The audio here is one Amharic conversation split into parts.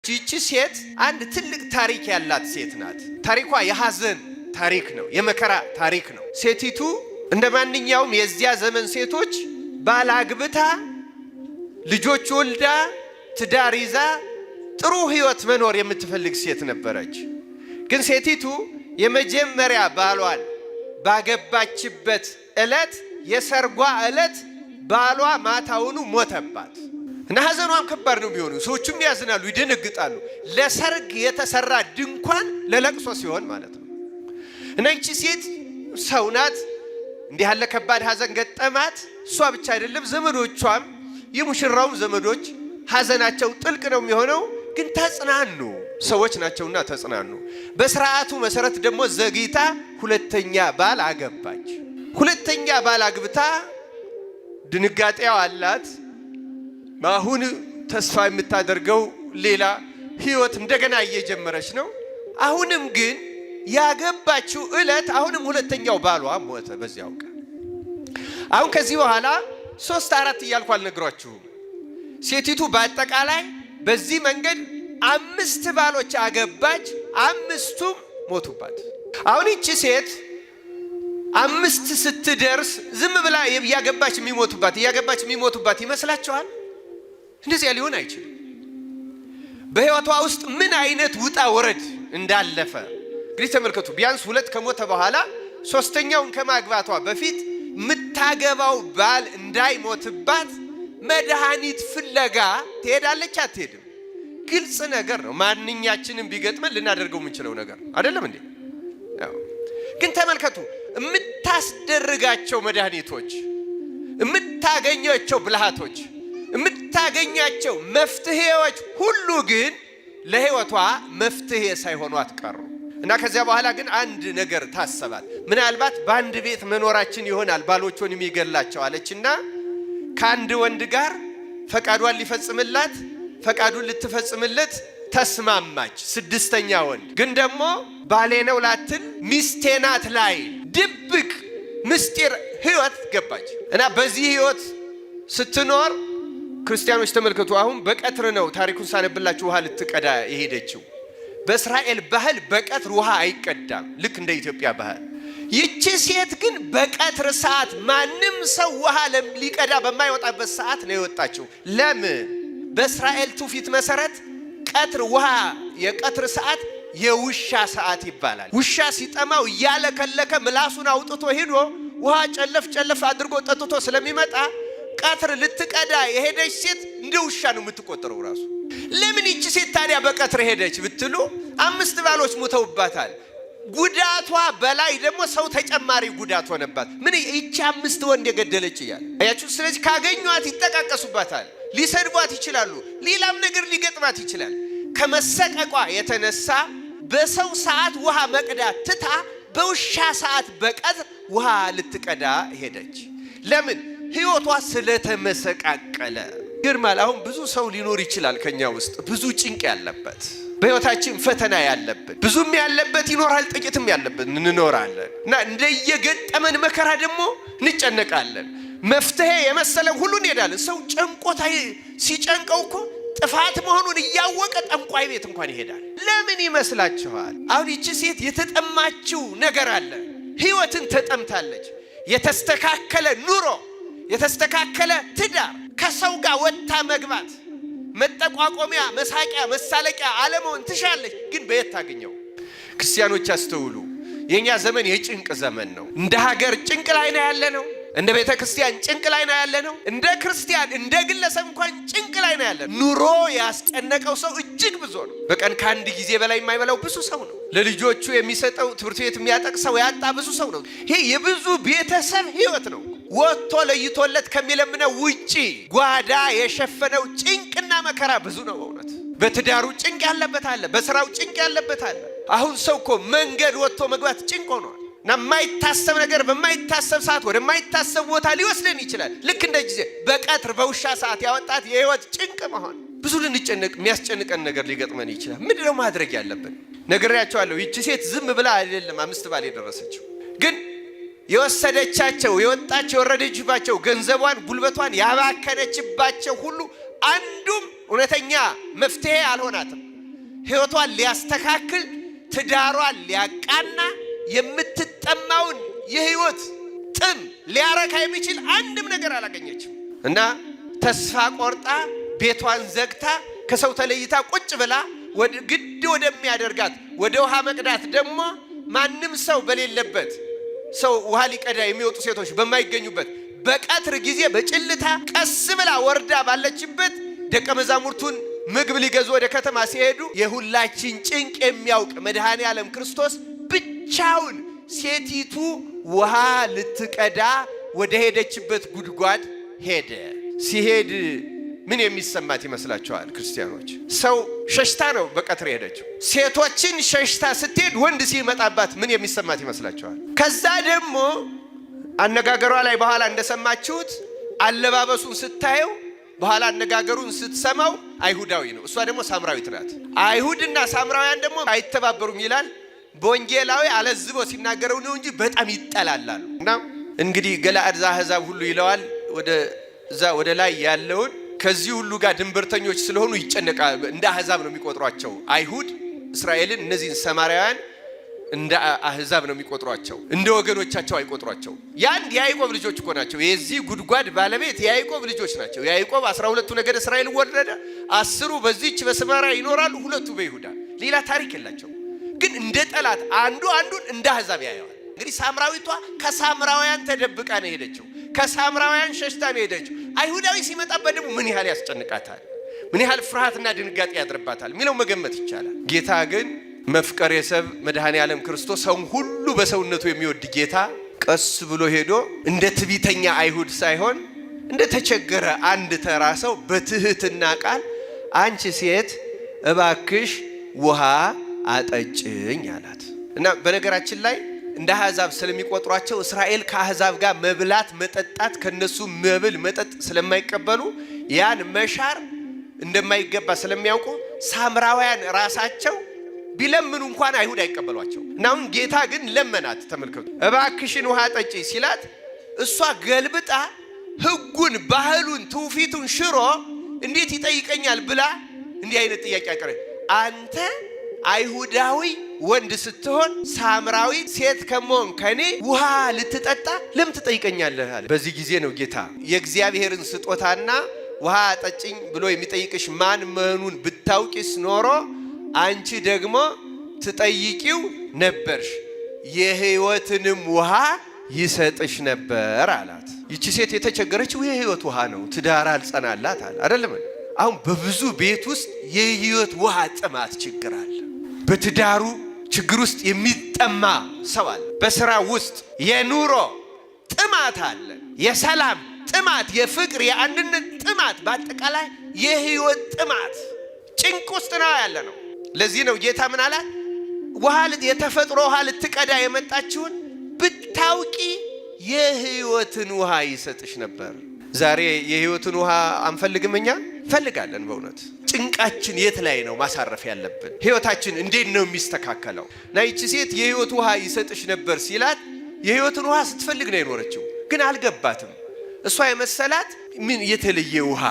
ይቺ ሴት አንድ ትልቅ ታሪክ ያላት ሴት ናት። ታሪኳ የሐዘን ታሪክ ነው፣ የመከራ ታሪክ ነው። ሴቲቱ እንደ ማንኛውም የዚያ ዘመን ሴቶች ባል አግብታ፣ ልጆች ወልዳ፣ ትዳር ይዛ ጥሩ ሕይወት መኖር የምትፈልግ ሴት ነበረች። ግን ሴቲቱ የመጀመሪያ ባሏን ባገባችበት ዕለት፣ የሰርጓ ዕለት ባሏ ማታውኑ ሞተባት እና ሐዘኗም ከባድ ነው የሚሆኑ። ሰዎቹም ያዝናሉ፣ ይደነግጣሉ። ለሰርግ የተሰራ ድንኳን ለለቅሶ ሲሆን ማለት ነው። እና ይቺ ሴት ሰው ናት። እንዲህ ያለ ከባድ ሐዘን ገጠማት። እሷ ብቻ አይደለም፣ ዘመዶቿም የሙሽራውም ዘመዶች ሐዘናቸው ጥልቅ ነው የሚሆነው። ግን ተጽናኑ፣ ሰዎች ናቸውና ተጽናኑ። በስርዓቱ መሰረት ደግሞ ዘግይታ ሁለተኛ ባል አገባች። ሁለተኛ ባል አግብታ ድንጋጤው አላት። አሁን ተስፋ የምታደርገው ሌላ ህይወት እንደገና እየጀመረች ነው። አሁንም ግን ያገባችው ዕለት አሁንም ሁለተኛው ባሏ ሞተ በዚያው ቀን። አሁን ከዚህ በኋላ ሶስት አራት እያልኩ አልነግሯችሁም። ሴቲቱ በአጠቃላይ በዚህ መንገድ አምስት ባሎች አገባች፣ አምስቱም ሞቱባት። አሁን ይቺ ሴት አምስት ስትደርስ ዝም ብላ እያገባች የሚሞቱባት እያገባች የሚሞቱባት ይመስላችኋል? እንደዚያ ሊሆን አይችልም። በህይወቷ ውስጥ ምን አይነት ውጣ ወረድ እንዳለፈ እንግዲህ ተመልከቱ። ቢያንስ ሁለት ከሞተ በኋላ ሶስተኛውን ከማግባቷ በፊት የምታገባው ባል እንዳይሞትባት መድኃኒት ፍለጋ ትሄዳለች አትሄድም? ግልጽ ነገር ነው። ማንኛችንም ቢገጥመን ልናደርገው የምንችለው ነገር አይደለም እንዴ? ግን ተመልከቱ፣ የምታስደርጋቸው መድኃኒቶች፣ የምታገኛቸው ብልሃቶች፣ የምታገኛቸው መፍትሄዎች ሁሉ ግን ለህይወቷ መፍትሄ ሳይሆኗት ቀሩ። እና ከዚያ በኋላ ግን አንድ ነገር ታሰባት። ምናልባት በአንድ ቤት መኖራችን ይሆናል ባሎቹን የሚገላቸው አለችና ከአንድ ወንድ ጋር ፈቃዷን ሊፈጽምላት ፈቃዱን ልትፈጽምለት ተስማማች። ስድስተኛ ወንድ ግን ደግሞ ባሌ ነው ላትል ሚስቴ ናት ላይ ድብቅ ምስጢር ህይወት ገባች። እና በዚህ ህይወት ስትኖር ክርስቲያኖች ተመልከቱ። አሁን በቀትር ነው ታሪኩን ሳነብላችሁ ውሃ ልትቀዳ የሄደችው። በእስራኤል ባህል በቀትር ውሃ አይቀዳም፣ ልክ እንደ ኢትዮጵያ ባህል። ይቺ ሴት ግን በቀትር ሰዓት ማንም ሰው ውሃ ሊቀዳ በማይወጣበት ሰዓት ነው የወጣችው። ለምን? በእስራኤል ትውፊት መሰረት ቀትር ውሃ የቀትር ሰዓት የውሻ ሰዓት ይባላል። ውሻ ሲጠማው እያለከለከ ምላሱን አውጥቶ ሄዶ ውሃ ጨለፍ ጨለፍ አድርጎ ጠጥቶ ስለሚመጣ ቀትር ልትቀዳ የሄደች ሴት እንደ ውሻ ነው የምትቆጠረው ራሱ። ለምን ይቺ ሴት ታዲያ በቀትር ሄደች ብትሉ አምስት ባሎች ሞተውባታል። ጉዳቷ በላይ ደግሞ ሰው ተጨማሪ ጉዳት ሆነባት። ምን ይቺ አምስት ወንድ የገደለች እያለ አያችሁ። ስለዚህ ካገኟት ይጠቃቀሱባታል፣ ሊሰድቧት ይችላሉ፣ ሌላም ነገር ሊገጥማት ይችላል። ከመሰቀቋ የተነሳ በሰው ሰዓት ውሃ መቅዳት ትታ በውሻ ሰዓት በቀትር ውሃ ልትቀዳ ሄደች። ለምን? ህይወቷ ስለተመሰቃቀለ። ግርማል። አሁን ብዙ ሰው ሊኖር ይችላል ከኛ ውስጥ ብዙ ጭንቅ ያለበት፣ በህይወታችን ፈተና ያለብን፣ ብዙም ያለበት ይኖራል፣ ጥቂትም ያለበት እንኖራለን። እና እንደየገጠመን መከራ ደግሞ እንጨነቃለን። መፍትሄ የመሰለን ሁሉ እንሄዳለን። ሰው ጨንቆታ ሲጨንቀው እኮ ጥፋት መሆኑን እያወቀ ጠንቋይ ቤት እንኳን ይሄዳል። ለምን ይመስላችኋል? አሁን ይቺ ሴት የተጠማችው ነገር አለ። ህይወትን ተጠምታለች። የተስተካከለ ኑሮ፣ የተስተካከለ ትዳር፣ ከሰው ጋር ወጥታ መግባት፣ መጠቋቆሚያ፣ መሳቂያ፣ መሳለቂያ አለመሆን ትሻለች። ግን በየት ታገኘው? ክርስቲያኖች አስተውሉ። የእኛ ዘመን የጭንቅ ዘመን ነው። እንደ ሀገር ጭንቅ ላይ ነው ያለ ነው። እንደ ቤተ ክርስቲያን ጭንቅ ላይ ነው ያለ ነው። እንደ ክርስቲያን እንደ ግለሰብ እንኳን ጭንቅ ላይ ነው ያለ ነው። ኑሮ ያስጨነቀው ሰው እጅግ ብዙ ነው። በቀን ከአንድ ጊዜ በላይ የማይበላው ብዙ ሰው ነው። ለልጆቹ የሚሰጠው ትምህርት ቤት የሚያጠቅሰው ያጣ ብዙ ሰው ነው። ይሄ የብዙ ቤተሰብ ህይወት ነው። ወጥቶ ለይቶለት ከሚለምነው ውጪ ጓዳ የሸፈነው ጭንቅና መከራ ብዙ ነው። በእውነት በትዳሩ ጭንቅ ያለበት አለ፣ በስራው ጭንቅ ያለበት አለ። አሁን ሰው እኮ መንገድ ወጥቶ መግባት ጭንቅ ሆኗል። እና የማይታሰብ ነገር በማይታሰብ ሰዓት ወደማይታሰብ ቦታ ሊወስደን ይችላል። ልክ እንደ ጊዜ በቀትር በውሻ ሰዓት ያወጣት የህይወት ጭንቅ መሆን ብዙ ልንጨነቅ የሚያስጨንቀን ነገር ሊገጥመን ይችላል። ምንድነው ማድረግ ያለብን? ነግሬያቸዋለሁ። ይቺ ሴት ዝም ብላ አይደለም አምስት ባል የደረሰችው፣ ግን የወሰደቻቸው የወጣቸው የወረደችባቸው ገንዘቧን ጉልበቷን ያባከነችባቸው ሁሉ አንዱም እውነተኛ መፍትሄ አልሆናትም። ሕይወቷን ሊያስተካክል፣ ትዳሯን ሊያቃና፣ የምትጠማውን የሕይወት ጥም ሊያረካ የሚችል አንድም ነገር አላገኘችም እና ተስፋ ቆርጣ ቤቷን ዘግታ ከሰው ተለይታ ቁጭ ብላ ግድ ወደሚያደርጋት ወደ ውሃ መቅዳት ደግሞ ማንም ሰው በሌለበት፣ ሰው ውሃ ሊቀዳ የሚወጡ ሴቶች በማይገኙበት በቀትር ጊዜ በጭልታ ቀስ ብላ ወርዳ ባለችበት ደቀ መዛሙርቱን ምግብ ሊገዙ ወደ ከተማ ሲሄዱ የሁላችን ጭንቅ የሚያውቅ መድኃኔ ዓለም ክርስቶስ ብቻውን ሴቲቱ ውሃ ልትቀዳ ወደ ሄደችበት ጉድጓድ ሄደ። ሲሄድ ምን የሚሰማት ይመስላችኋል? ክርስቲያኖች፣ ሰው ሸሽታ ነው በቀትር ሄደችው። ሴቶችን ሸሽታ ስትሄድ ወንድ ሲመጣባት ምን የሚሰማት ይመስላችኋል? ከዛ ደግሞ አነጋገሯ ላይ በኋላ እንደሰማችሁት አለባበሱን ስታየው፣ በኋላ አነጋገሩን ስትሰማው አይሁዳዊ ነው። እሷ ደግሞ ሳምራዊት ናት። አይሁድና ሳምራውያን ደግሞ አይተባበሩም ይላል በወንጌላዊ አለዝቦ ሲናገረው ነው እንጂ በጣም ይጠላላሉ። እና እንግዲህ ገለዓድ ዘአሕዛብ ሁሉ ይለዋል ወደ እዛ ወደ ላይ ያለውን። ከዚህ ሁሉ ጋር ድንበርተኞች ስለሆኑ ይጨነቃል። እንደ አሕዛብ ነው የሚቆጥሯቸው። አይሁድ እስራኤልን፣ እነዚህን ሰማርያውያን እንደ አሕዛብ ነው የሚቆጥሯቸው፣ እንደ ወገኖቻቸው አይቆጥሯቸው። የአንድ የያዕቆብ ልጆች እኮ ናቸው። የዚህ ጉድጓድ ባለቤት የያዕቆብ ልጆች ናቸው። ያዕቆብ 12ቱ ነገደ እስራኤል ወለደ። 10ሩ በዚች በሰማርያ ይኖራሉ፣ ሁለቱ በይሁዳ። ሌላ ታሪክ የላቸው። ግን እንደ ጠላት አንዱ አንዱን እንደ አሕዛብ ያየዋል። እንግዲህ ሳምራዊቷ ከሳምራውያን ተደብቃ ነው የሄደችው። ከሳምራውያን ሸሽታ ነው የሄደችው። አይሁዳዊ ሲመጣበት ደግሞ ምን ያህል ያስጨንቃታል፣ ምን ያህል ፍርሃትና ድንጋጤ ያድርባታል የሚለው መገመት ይቻላል። ጌታ ግን መፍቀሬ ሰብ መድኃኔ ዓለም ክርስቶስ፣ ሰውን ሁሉ በሰውነቱ የሚወድ ጌታ ቀስ ብሎ ሄዶ እንደ ትቢተኛ አይሁድ ሳይሆን እንደ ተቸገረ አንድ ተራ ሰው በትህትና ቃል አንቺ ሴት እባክሽ ውሃ አጠጭኝ አላት። እና በነገራችን ላይ እንደ አሕዛብ ስለሚቆጥሯቸው እስራኤል ከአሕዛብ ጋር መብላት መጠጣት፣ ከነሱ መብል መጠጥ ስለማይቀበሉ፣ ያን መሻር እንደማይገባ ስለሚያውቁ ሳምራውያን ራሳቸው ቢለምኑ እንኳን አይሁድ አይቀበሏቸው። እና አሁን ጌታ ግን ለመናት። ተመልከቱ፣ እባክሽን ውሃ ጠጪ ሲላት እሷ ገልብጣ ሕጉን፣ ባህሉን፣ ትውፊቱን ሽሮ እንዴት ይጠይቀኛል ብላ እንዲህ አይነት ጥያቄ አቀረ። አንተ አይሁዳዊ ወንድ ስትሆን ሳምራዊ ሴት ከመሆን ከኔ ውሃ ልትጠጣ ለምን ትጠይቀኛለህ? አለ። በዚህ ጊዜ ነው ጌታ የእግዚአብሔርን ስጦታና ውሃ ጠጭኝ ብሎ የሚጠይቅሽ ማን መሆኑን ብታውቂስ ኖሮ አንቺ ደግሞ ትጠይቂው ነበርሽ፣ የሕይወትንም ውሃ ይሰጥሽ ነበር አላት። ይቺ ሴት የተቸገረችው የሕይወት ውሃ ነው። ትዳር አልጸናላት አለ አይደለም። አሁን በብዙ ቤት ውስጥ የሕይወት ውሃ ጥማት ችግር አለ። በትዳሩ ችግር ውስጥ የሚጠማ ሰው አለ። በስራ ውስጥ የኑሮ ጥማት አለ። የሰላም ጥማት፣ የፍቅር፣ የአንድነት ጥማት፣ በአጠቃላይ የህይወት ጥማት ጭንቅ ውስጥ ነው ያለ ነው። ለዚህ ነው ጌታ ምን አላት? ውሃ፣ የተፈጥሮ ውሃ ልትቀዳ የመጣችውን ብታውቂ የህይወትን ውሃ ይሰጥሽ ነበር። ዛሬ የህይወትን ውሃ አንፈልግም? እኛ እንፈልጋለን። በእውነት ጭንቃችን የት ላይ ነው ማሳረፍ ያለብን? ህይወታችን እንዴት ነው የሚስተካከለው? እና ይቺ ሴት የህይወት ውሃ ይሰጥሽ ነበር ሲላት የህይወትን ውሃ ስትፈልግ ነው የኖረችው፣ ግን አልገባትም። እሷ የመሰላት ምን የተለየ ውሃ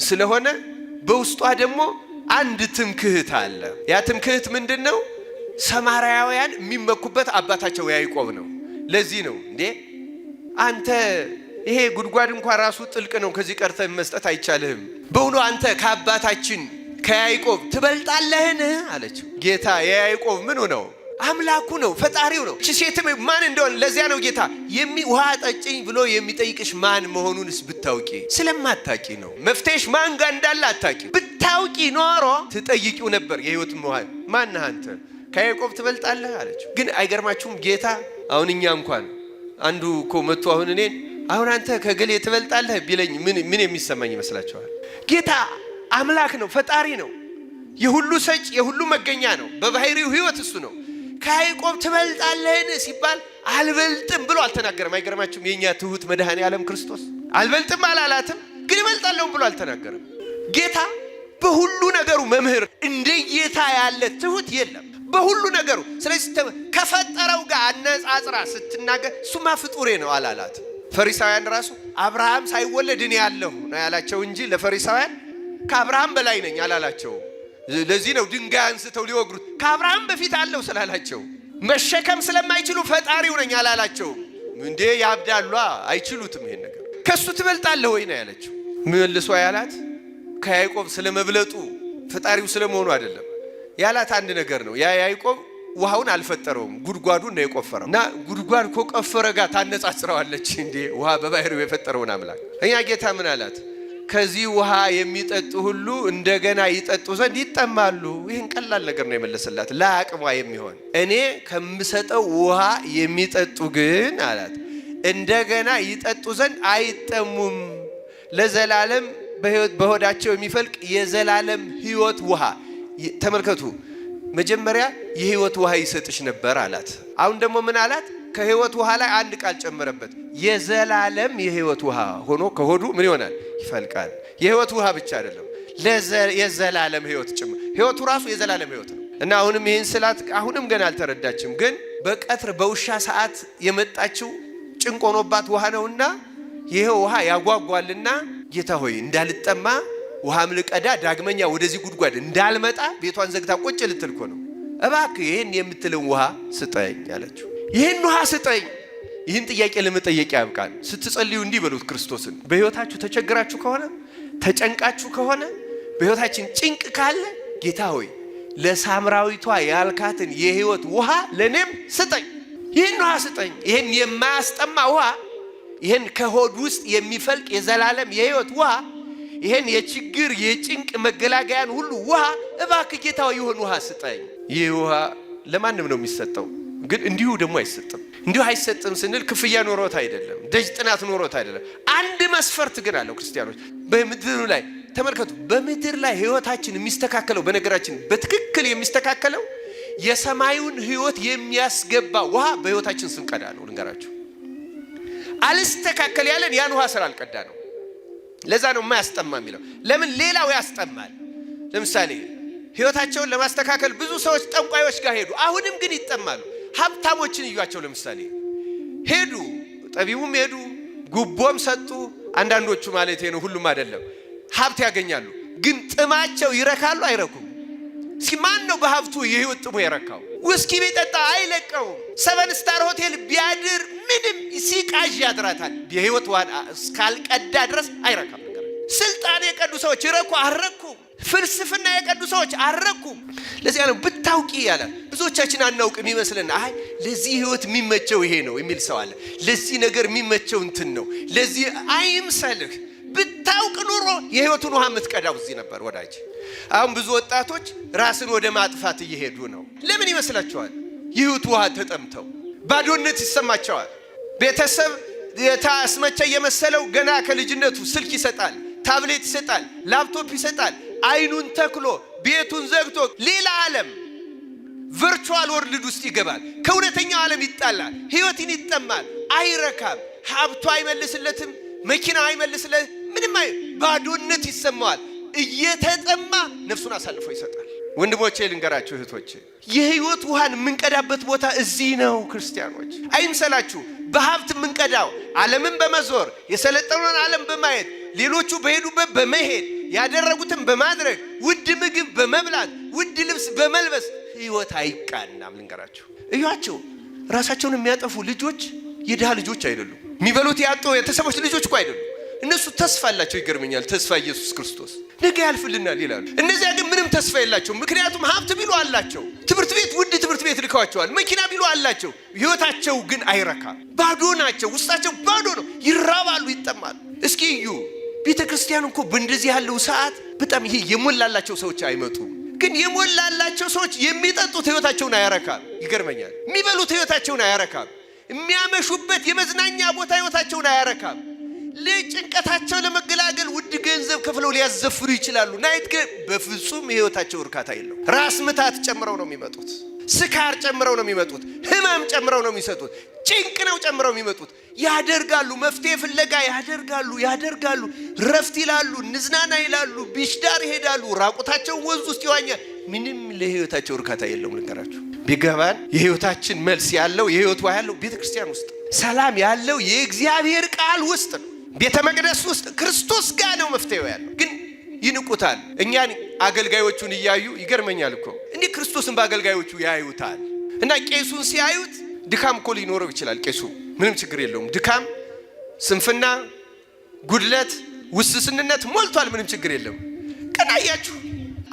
ስለሆነ በውስጧ ደግሞ አንድ ትምክህት አለ። ያ ትምክህት ምንድን ነው? ሰማርያውያን የሚመኩበት አባታቸው ያዕቆብ ነው። ለዚህ ነው እንዴ አንተ ይሄ ጉድጓድ እንኳ ራሱ ጥልቅ ነው፣ ከዚህ ቀርተህ መስጠት አይቻልህም። በእውኑ አንተ ከአባታችን ከያዕቆብ ትበልጣለህን? አለችው። ጌታ የያዕቆብ ምኑ ነው? አምላኩ ነው፣ ፈጣሪው ነው። እቺ ሴትም ማን እንደሆነ ለዚያ ነው ጌታ ውሃ ጠጭኝ ብሎ የሚጠይቅሽ ማን መሆኑንስ ብታውቂ፣ ስለማታቂ ነው። መፍትሄሽ ማን ጋር እንዳለ አታቂ። ብታውቂ ኖሮ ትጠይቂው ነበር የህይወት ውሃ። ማነህ አንተ ከያዕቆብ ትበልጣለህ አለችው። ግን አይገርማችሁም ጌታ አሁን እኛ እንኳን አንዱ እኮ መጥቶ አሁን እኔን አሁን አንተ ከገሌ ትበልጣለህ ቢለኝ ምን ምን የሚሰማኝ ይመስላችኋል? ጌታ አምላክ ነው፣ ፈጣሪ ነው፣ የሁሉ ሰጭ፣ የሁሉ መገኛ ነው። በባህሪው ህይወት እሱ ነው። ከያዕቆብ ትበልጣለህን ሲባል አልበልጥም ብሎ አልተናገረም። አይገርማችሁም? የእኛ ትሁት መድኃኔ ዓለም ክርስቶስ አልበልጥም አላላትም፣ ግን እበልጣለሁም ብሎ አልተናገረም። ጌታ በሁሉ ነገሩ መምህር፣ እንደ ጌታ ያለ ትሁት የለም በሁሉ ነገሩ። ስለዚህ ከፈጠረው ጋር አነጻጽራ ስትናገር እሱማ ፍጡሬ ነው አላላት። ፈሪሳውያን ራሱ አብርሃም ሳይወለድ እኔ ያለሁ ነው ያላቸው እንጂ ለፈሪሳውያን ከአብርሃም በላይ ነኝ አላላቸው። ለዚህ ነው ድንጋይ አንስተው ሊወግሩት ከአብርሃም በፊት አለው ስላላቸው መሸከም ስለማይችሉ ፈጣሪው ነኝ አላላቸውም። እንዴ ያብዳሏ፣ አይችሉትም ይሄን ነገር። ከሱ ትበልጣለህ ወይ ነው ያለችው። መልሶ ያላት ከያዕቆብ ስለመብለጡ ፈጣሪው ስለመሆኑ አይደለም ያላት፣ አንድ ነገር ነው። ያ ያዕቆብ ውሃውን አልፈጠረውም፣ ጉድጓዱን ነው የቆፈረው። እና ጉድጓድ ከቆፈረ ጋር ታነጻጽረዋለች እንዴ ውሃ በባህሪው የፈጠረውን አምላክ። እኛ ጌታ ምን አላት? ከዚህ ውሃ የሚጠጡ ሁሉ እንደገና ይጠጡ ዘንድ ይጠማሉ። ይህን ቀላል ነገር ነው የመለሰላት ለአቅሟ የሚሆን። እኔ ከምሰጠው ውሃ የሚጠጡ ግን አላት እንደገና ይጠጡ ዘንድ አይጠሙም፣ ለዘላለም በሆዳቸው የሚፈልቅ የዘላለም ሕይወት ውሃ። ተመልከቱ፣ መጀመሪያ የሕይወት ውሃ ይሰጥሽ ነበር አላት። አሁን ደግሞ ምን አላት? ከሕይወት ውሃ ላይ አንድ ቃል ጨመረበት። የዘላለም የሕይወት ውሃ ሆኖ ከሆዱ ምን ይሆናል? ይፈልቃል። የሕይወት ውሃ ብቻ አይደለም፣ የዘላለም ሕይወት ጭምር። ሕይወቱ ራሱ የዘላለም ሕይወት ነው። እና አሁንም ይህን ስላት አሁንም ገና አልተረዳችም። ግን በቀትር በውሻ ሰዓት የመጣችው ጭንቅ ሆኖባት ውሃ ነውና ይሄ ውሃ ያጓጓልና ጌታ ሆይ እንዳልጠማ ውሃም ልቀዳ ዳግመኛ ወደዚህ ጉድጓድ እንዳልመጣ ቤቷን ዘግታ ቁጭ ልትል እኮ ነው። እባክህ ይህን የምትልን ውሃ ስጠኝ አለችው። ይህን ውሃ ስጠኝ። ይህን ጥያቄ ለመጠየቅ ያብቃል። ስትጸልዩ እንዲህ በሉት ክርስቶስን። በሕይወታችሁ ተቸግራችሁ ከሆነ፣ ተጨንቃችሁ ከሆነ፣ በሕይወታችን ጭንቅ ካለ ጌታ ሆይ ለሳምራዊቷ ያልካትን የሕይወት ውሃ ለእኔም ስጠኝ። ይህን ውሃ ስጠኝ። ይህን የማያስጠማ ውሃ፣ ይህን ከሆድ ውስጥ የሚፈልቅ የዘላለም የሕይወት ውሃ፣ ይህን የችግር የጭንቅ መገላገያን ሁሉ ውሃ እባክህ ጌታ ሆይ ይሁን ውሃ ስጠኝ። ይህ ውሃ ለማንም ነው የሚሰጠው፣ ግን እንዲሁ ደግሞ አይሰጥም። እንዲሁ አይሰጥም ስንል ክፍያ ኖሮት አይደለም፣ ደጅ ጥናት ኖሮት አይደለም። አንድ መስፈርት ግን አለው። ክርስቲያኖች በምድሩ ላይ ተመልከቱ፣ በምድር ላይ ህይወታችን የሚስተካከለው፣ በነገራችን በትክክል የሚስተካከለው የሰማዩን ህይወት የሚያስገባ ውሃ በህይወታችን ስንቀዳ ነው። ልንገራችሁ፣ አልስተካከል ያለን ያን ውሃ ስላልቀዳ ነው። ለዛ ነው የማያስጠማ የሚለው። ለምን ሌላው ያስጠማል? ለምሳሌ ህይወታቸውን ለማስተካከል ብዙ ሰዎች ጠንቋዮች ጋር ሄዱ። አሁንም ግን ይጠማሉ። ሀብታሞችን እዩዋቸው። ለምሳሌ ሄዱ፣ ጠቢቡም ሄዱ፣ ጉቦም ሰጡ። አንዳንዶቹ ማለት ነው፣ ሁሉም አይደለም። ሀብት ያገኛሉ፣ ግን ጥማቸው ይረካሉ? አይረኩም። እስኪ ማን ነው በሀብቱ የህይወት ጥሙ የረካው? ውስኪ ቢጠጣ አይለቀውም። Seven star ሆቴል ቢያድር ምንም ሲቃዥ ያድራታል። የህይወት ውሃ እስካልቀዳ ድረስ አይረካም። ስልጣን የቀዱ ሰዎች ይረኩ አልረኩም። ፍልስፍና የቀዱ ሰዎች አልረኩም። ለዚያ ነው ብታውቂ ያለ። ብዙዎቻችን አናውቅም ይመስልና አይ ለዚህ ህይወት የሚመቸው ይሄ ነው የሚል ሰው አለ። ለዚህ ነገር የሚመቸው እንትን ነው፣ ለዚህ አይምሰልህ። ብታውቅ ኑሮ የህይወቱን ውሃ የምትቀዳው እዚህ ነበር ወዳጅ። አሁን ብዙ ወጣቶች ራስን ወደ ማጥፋት እየሄዱ ነው። ለምን ይመስላችኋል? የህይወት ውሃ ተጠምተው ባዶነት ይሰማቸዋል። ቤተሰብ የታስመቸ የመሰለው ገና ከልጅነቱ ስልክ ይሰጣል፣ ታብሌት ይሰጣል፣ ላፕቶፕ ይሰጣል። አይኑን ተክሎ ቤቱን ዘግቶ ሌላ ዓለም virtual world ውስጥ ይገባል። ከእውነተኛው ዓለም ይጣላል። ህይወትን ይጠማል፣ አይረካም። ሀብቱ አይመልስለትም፣ መኪና አይመልስለት፣ ምንም ባዶነት ይሰማዋል። እየተጠማ ነፍሱን አሳልፎ ይሰጣል። ወንድሞቼ ልንገራችሁ፣ እህቶቼ የህይወት ውሃን የምንቀዳበት ቦታ እዚህ ነው። ክርስቲያኖች አይምሰላችሁ። በሀብት የምንቀዳው ዓለምን በመዞር፣ የሰለጠነውን ዓለም በማየት፣ ሌሎቹ በሄዱበት በመሄድ፣ ያደረጉትን በማድረግ፣ ውድ ምግብ በመብላት፣ ውድ ልብስ በመልበስ ህይወት አይቃናም። ልንገራችሁ፣ እዩዋቸው። ራሳቸውን የሚያጠፉ ልጆች የድሃ ልጆች አይደሉም። የሚበሉት ያጡ የተሰቦች ልጆች እኮ አይደሉም። እነሱ ተስፋ አላቸው። ይገርመኛል። ተስፋ ኢየሱስ ክርስቶስ ነገ ያልፍልናል ይላሉ። እነዚያ ግን ምንም ተስፋ የላቸውም። ምክንያቱም ሀብት ቢሉ አላቸው፣ ትምህርት ቤት ውድ ትምህርት ቤት ልከዋቸዋል፣ መኪና ቢሉ አላቸው። ህይወታቸው ግን አይረካም። ባዶ ናቸው። ውስጣቸው ባዶ ነው። ይራባሉ፣ ይጠማሉ። እስኪ እዩ፣ ቤተ ክርስቲያን እኮ በእንደዚህ ያለው ሰዓት በጣም ይሄ የሞላላቸው ሰዎች አይመጡም። ግን የሞላላቸው ሰዎች የሚጠጡት ህይወታቸውን አያረካም። ይገርመኛል። የሚበሉት ህይወታቸውን አያረካም። የሚያመሹበት የመዝናኛ ቦታ ህይወታቸውን አያረካም። ለጭንቀታቸው ለመገላገል ውድ ገንዘብ ከፍለው ሊያዘፍሩ ይችላሉ። Night ግን በፍጹም የህይወታቸው እርካታ የለው። ራስ ምታት ጨምረው ነው የሚመጡት። ስካር ጨምረው ነው የሚመጡት። ህመም ጨምረው ነው የሚሰጡት። ጭንቅ ነው ጨምረው የሚመጡት። ያደርጋሉ፣ መፍትሄ ፍለጋ ያደርጋሉ ያደርጋሉ። ረፍት ይላሉ፣ ንዝናና ይላሉ፣ beach ዳር ይሄዳሉ፣ ራቁታቸውን ወንዝ ውስጥ ይዋኛል። ምንም ለህይወታቸው እርካታ የለውም። ልንገራችሁ ቢገባን የህይወታችን መልስ ያለው፣ የህይወት ውሃ ያለው ቤተ ክርስቲያን ውስጥ፣ ሰላም ያለው የእግዚአብሔር ቃል ውስጥ ነው። ቤተ መቅደስ ውስጥ ክርስቶስ ጋር ነው መፍትሄው ያለው። ግን ይንቁታል። እኛን አገልጋዮቹን እያዩ ይገርመኛል እኮ እንዲህ ክርስቶስን በአገልጋዮቹ ያዩታል። እና ቄሱን ሲያዩት ድካም እኮ ሊኖረው ይችላል። ቄሱ ምንም ችግር የለውም። ድካም፣ ስንፍና፣ ጉድለት፣ ውስስንነት ሞልቷል። ምንም ችግር የለም። ግን አያችሁ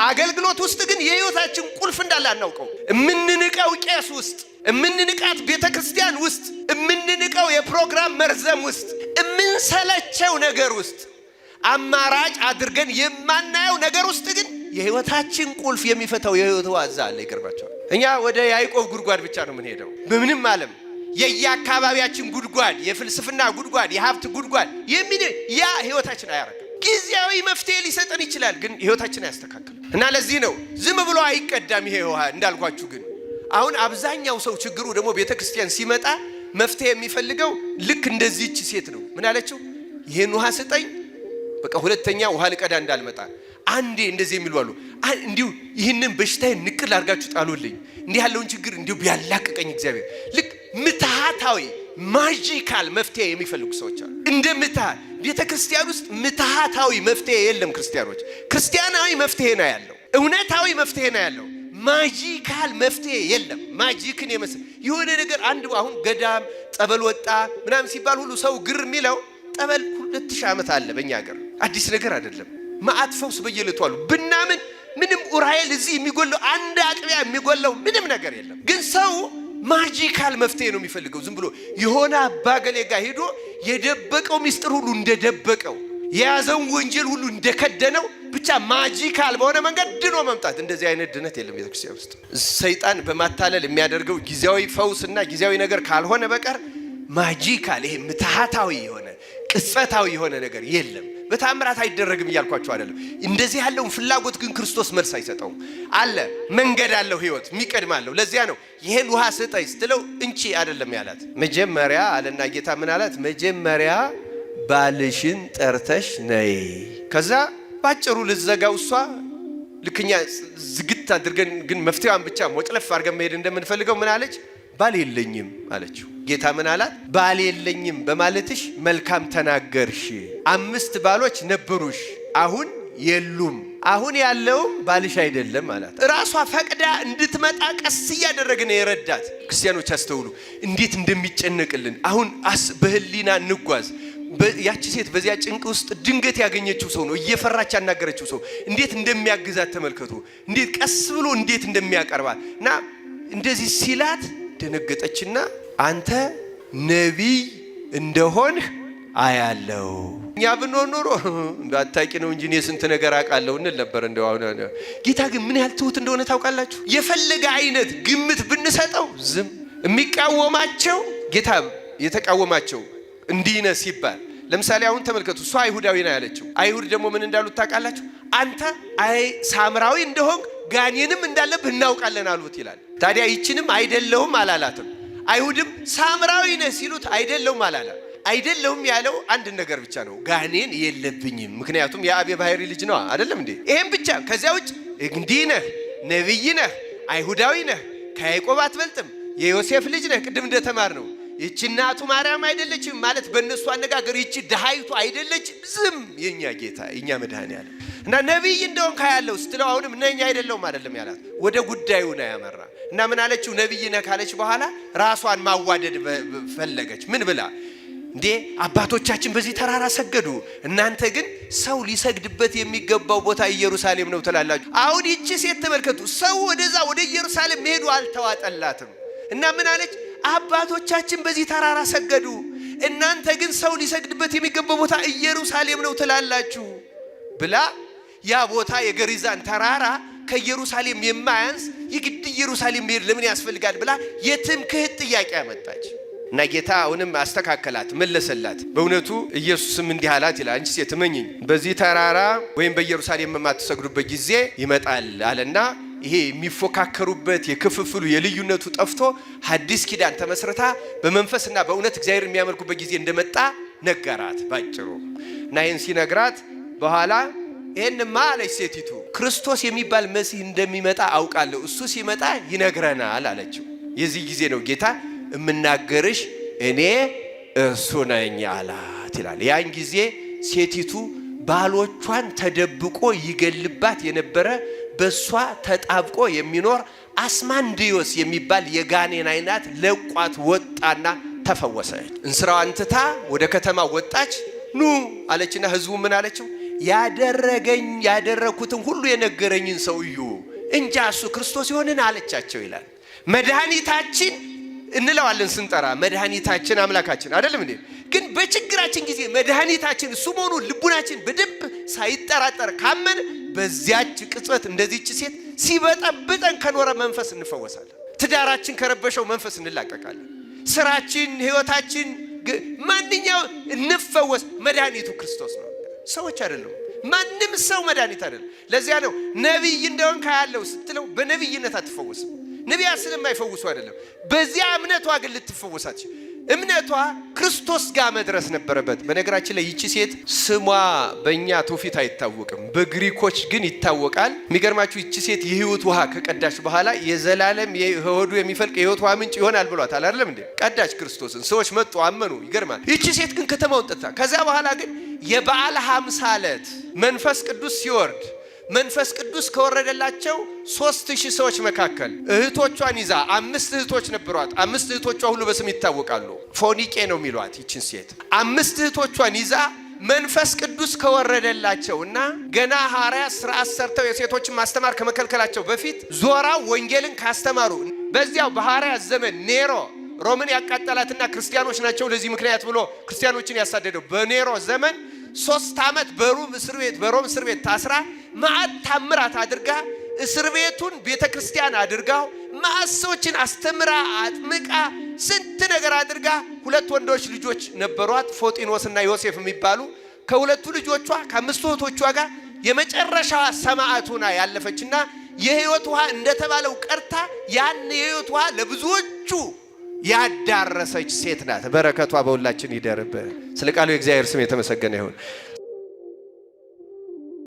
አገልግሎት ውስጥ ግን የህይወታችን ቁልፍ እንዳለ አናውቀው። የምንንቀው ቄስ ውስጥ፣ የምንንቃት ቤተ ክርስቲያን ውስጥ፣ የምንንቀው የፕሮግራም መርዘም ውስጥ፣ የምንሰለቸው ነገር ውስጥ፣ አማራጭ አድርገን የማናየው ነገር ውስጥ ግን የህይወታችን ቁልፍ የሚፈታው የህይወት ዋዛ አለ። ይገርማቸዋል። እኛ ወደ ያዕቆብ ጉድጓድ ብቻ ነው የምንሄደው። በምንም ዓለም የየአካባቢያችን ጉድጓድ፣ የፍልስፍና ጉድጓድ፣ የሀብት ጉድጓድ የሚል ያ ህይወታችን አያረግም። ጊዜያዊ መፍትሄ ሊሰጠን ይችላል፣ ግን ህይወታችን አያስተካክልም። እና ለዚህ ነው ዝም ብሎ አይቀዳም ይሄ ውሃ እንዳልኳችሁ። ግን አሁን አብዛኛው ሰው ችግሩ ደግሞ ቤተ ክርስቲያን ሲመጣ መፍትሄ የሚፈልገው ልክ እንደዚህች ሴት ነው። ምን አለችው? ይህን ውሃ ስጠኝ፣ በቃ ሁለተኛ ውሃ ልቀዳ እንዳልመጣ። አንዴ እንደዚህ የሚሉ አሉ። እንዲሁ ይህንን በሽታዬን ንቅል አድርጋችሁ ጣሉልኝ፣ እንዲህ ያለውን ችግር እንዲሁ ቢያላቅቀኝ እግዚአብሔር። ልክ ምትሃታዊ magical መፍትሄ የሚፈልጉ ሰዎች አሉ። እንደ ምትሃት ቤተ ክርስቲያን ውስጥ ምትሃታዊ መፍትሄ የለም። ክርስቲያኖች ክርስቲያናዊ መፍትሄ ነው ያለው፣ እውነታዊ መፍትሄ ነው ያለው። magical መፍትሄ የለም። magic ን የመሰለ የሆነ ነገር አንድ አሁን ገዳም ጠበል ወጣ ምናምን ሲባል ሁሉ ሰው ግር የሚለው ጠበል 2000 ዓመት አለ በእኛ ሀገር፣ አዲስ ነገር አይደለም። መዓት ፈውስ በየዕለቱ አሉ። ብናምን ምንም ኡራኤል እዚህ የሚጎለው አንድ አጥቢያ የሚጎለው ምንም ነገር የለም። ግን ሰው magical መፍትሄ ነው የሚፈልገው። ዝም ብሎ የሆነ አባገሌ ጋር ሄዶ የደበቀው ሚስጥር ሁሉ እንደደበቀው የያዘውን ወንጀል ሁሉ እንደከደነው ብቻ magical በሆነ መንገድ ድኖ መምጣት። እንደዚህ አይነት ድነት የለም ቤተክርስቲያን ውስጥ። ሰይጣን በማታለል የሚያደርገው ጊዜያዊ ፈውስና ጊዜያዊ ነገር ካልሆነ በቀር magical፣ ይሄ ምትሃታዊ የሆነ ቅጽበታዊ የሆነ ነገር የለም። በታምራት አይደረግም እያልኳቸው አይደለም። እንደዚህ ያለውን ፍላጎት ግን ክርስቶስ መልስ አይሰጠውም። አለ መንገድ አለው፣ ህይወት የሚቀድም አለው። ለዚያ ነው ይሄን ውሃ ስጠኝ ስትለው እንቺ አይደለም ያላት። መጀመሪያ አለና ጌታ ምን አላት? መጀመሪያ ባልሽን ጠርተሽ ነይ። ከዛ ባጭሩ ልዘጋው እሷ ልክኛ ዝግት አድርገን ግን መፍትሄዋን ብቻ ሞጭለፍ አድርገን መሄድ እንደምንፈልገው ምን አለች? ባል የለኝም አለችው። ጌታ ምን አላት? ባል የለኝም በማለትሽ መልካም ተናገርሽ። 5 ባሎች ነበሩሽ፣ አሁን የሉም። አሁን ያለውም ባልሽ አይደለም አላት። እራሷ ፈቅዳ እንድትመጣ ቀስ እያደረግን የረዳት። ክርስቲያኖች አስተውሉ፣ እንዴት እንደሚጨነቅልን። አሁን በህሊና እንጓዝ። ያቺ ሴት በዚያ ጭንቅ ውስጥ ድንገት ያገኘችው ሰው ነው፣ እየፈራች ያናገረችው ሰው እንዴት እንደሚያግዛት ተመልከቱ። እንዴት ቀስ ብሎ እንዴት እንደሚያቀርባት እና እንደዚህ ሲላት ደነገጠችና አንተ ነቢይ እንደሆንህ አያለው። እኛ ብንሆን ኖሮ እንዳታቂ ነው እንጂ እኔ ስንት ነገር አውቃለሁ እንል ነበር። እንደው አሁን ጌታ ግን ምን ያህል ትሁት እንደሆነ ታውቃላችሁ። የፈለገ አይነት ግምት ብንሰጠው ዝም የሚቃወማቸው ጌታ የተቃወማቸው እንዲህ ነህ ሲባል ለምሳሌ አሁን ተመልከቱ። እሷ አይሁዳዊ ነው ያለችው። አይሁድ ደግሞ ምን እንዳሉት ታውቃላችሁ? አንተ አይ ሳምራዊ እንደሆንክ ጋኔንም እንዳለብህ እናውቃለን አሉት ይላል። ታዲያ ይችንም አይደለሁም አላላትም። አይሁድም ሳምራዊ ነህ ሲሉት አይደለሁም አላለም። አይደለሁም ያለው አንድ ነገር ብቻ ነው፣ ጋኔን የለብኝም። ምክንያቱም የአብ የባህሪ ልጅ ነው አይደለም እንዴ? ይሄም ብቻ። ከዚያ ውጭ እንዲህ ነህ፣ ነቢይ ነህ፣ አይሁዳዊ ነህ፣ ከያዕቆብ አትበልጥም፣ የዮሴፍ ልጅ ነህ፣ ቅድም እንደተማር ነው። ይቺ እናቱ ማርያም አይደለችም ማለት በእነሱ አነጋገር ይቺ ድሃይቱ አይደለችም። ዝም የኛ ጌታ የኛ መድኃኔዓለም እና ነቢይ እንደሆንክ አያለሁ ስትለው አሁንም ነኝ አይደለሁም አይደለም ያላት፣ ወደ ጉዳዩ ነው ያመራ። እና ምን አለችው? ነቢይ ነህ ካለች በኋላ ራሷን ማዋደድ ፈለገች። ምን ብላ? እንዴ አባቶቻችን በዚህ ተራራ ሰገዱ፣ እናንተ ግን ሰው ሊሰግድበት የሚገባው ቦታ ኢየሩሳሌም ነው ትላላችሁ። አሁን ይቺ ሴት ተመልከቱ፣ ሰው ወደዛ ወደ ኢየሩሳሌም መሄዱ አልተዋጠላትም። እና ምን አለች? አባቶቻችን በዚህ ተራራ ሰገዱ፣ እናንተ ግን ሰው ሊሰግድበት የሚገባው ቦታ ኢየሩሳሌም ነው ትላላችሁ ብላ ያ ቦታ የገሪዛን ተራራ ከኢየሩሳሌም የማያንስ የግድ ኢየሩሳሌም መሄድ ለምን ያስፈልጋል ብላ የትምክህት ጥያቄ አመጣች። እና ጌታ አሁንም አስተካከላት፣ መለሰላት። በእውነቱ ኢየሱስም እንዲህ አላት ይላል፣ አንቺ ሴት እመኚኝ በዚህ ተራራ ወይም በኢየሩሳሌም የማትሰግዱበት ጊዜ ይመጣል አለና ይሄ የሚፎካከሩበት የክፍፍሉ የልዩነቱ ጠፍቶ ሐዲስ ኪዳን ተመስርታ በመንፈስና በእውነት እግዚአብሔር የሚያመልኩበት ጊዜ እንደመጣ ነገራት ባጭሩ። እና ይህን ሲነግራት በኋላ ይህንማ አለች ሴቲቱ፣ ክርስቶስ የሚባል መሲህ እንደሚመጣ አውቃለሁ፣ እሱ ሲመጣ ይነግረናል አለችው። የዚህ ጊዜ ነው ጌታ የምናገርሽ እኔ እርሱ ነኝ አላት ይላል። ያን ጊዜ ሴቲቱ ባሎቿን ተደብቆ ይገልባት የነበረ በሷ ተጣብቆ የሚኖር አስማንዲዮስ የሚባል የጋኔን አይነት ለቋት ወጣና ተፈወሰች። እንስራዋን ትታ ወደ ከተማ ወጣች። ኑ አለችና ህዝቡ ምን አለችው? ያደረገኝ ያደረግኩትን ሁሉ የነገረኝን ሰው እዩ እንጃ እሱ ክርስቶስ ይሆንን አለቻቸው ይላል። መድኃኒታችን እንለዋለን ስንጠራ መድኃኒታችን አምላካችን አይደለም እንዴ? ግን በችግራችን ጊዜ መድኃኒታችን እሱ መሆኑ ልቡናችን በደንብ ሳይጠራጠር ካመን በዚያች ቅጽበት እንደዚች ሴት ሲበጠብጠን ከኖረ መንፈስ እንፈወሳለን። ትዳራችን ከረበሸው መንፈስ እንላቀቃለን። ስራችን፣ ህይወታችን፣ ማንኛው እንፈወስ። መድኃኒቱ ክርስቶስ ነው፣ ሰዎች አይደለም። ማንም ሰው መድኃኒት አይደለም። ለዚያ ነው ነቢይ እንደሆን ካያለው ስትለው በነቢይነት አትፈወስም። ነቢያት ስለማይፈውሱ አይደለም። በዚያ እምነቷ ግን ልትፈወሳች እምነቷ ክርስቶስ ጋር መድረስ ነበረበት። በነገራችን ላይ ይቺ ሴት ስሟ በእኛ ትውፊት አይታወቅም፣ በግሪኮች ግን ይታወቃል። የሚገርማችሁ ይቺ ሴት የህይወት ውሃ ከቀዳች በኋላ የዘላለም የሆዱ የሚፈልቅ የህይወት ውሃ ምንጭ ይሆናል ብሏታል። አይደለም እንዴ? ቀዳች ክርስቶስን። ሰዎች መጡ፣ አመኑ። ይገርማል። ይቺ ሴት ግን ከተማውን ጠጥታ ከዚያ በኋላ ግን የበዓለ ሃምሳ ዕለት መንፈስ ቅዱስ ሲወርድ መንፈስ ቅዱስ ከወረደላቸው 3000 ሰዎች መካከል እህቶቿን ይዛ 5 እህቶች ነበሯት። 5 እህቶቿ ሁሉ በስም ይታወቃሉ። ፎኒቄ ነው የሚሏት ይችን ሴት። 5 እህቶቿን ይዛ መንፈስ ቅዱስ ከወረደላቸውና ገና ሐዋርያት ሥርዓት ሰርተው የሴቶችን ማስተማር ከመከልከላቸው በፊት ዞራው ወንጌልን ካስተማሩ በዚያው በሐዋርያት ዘመን ኔሮ ሮምን ያቃጠላትና ክርስቲያኖች ናቸው ለዚህ ምክንያት ብሎ ክርስቲያኖችን ያሳደደው በኔሮ ዘመን 3 ዓመት በሮም እስር ቤት ታስራ መዓት ታምራት አድርጋ እስር ቤቱን ቤተክርስቲያን አድርጋው መዓት ሰዎችን አስተምራ አጥምቃ ስንት ነገር አድርጋ 2 ወንዶች ልጆች ነበሯት፣ ፎጢኖስና ዮሴፍ የሚባሉ። ከሁለቱ ልጆቿ ከ5 እህቶቿ ጋር የመጨረሻዋ ሰማዕት ሆና ያለፈችና የህይወት ውሃ እንደተባለው ቀርታ ያን የህይወት ውሃ ለብዙዎቹ ያዳረሰች ሴት ናት። በረከቷ በሁላችን ይደርብ። ስለ ቃሉ የእግዚአብሔር ስም የተመሰገነ ይሁን።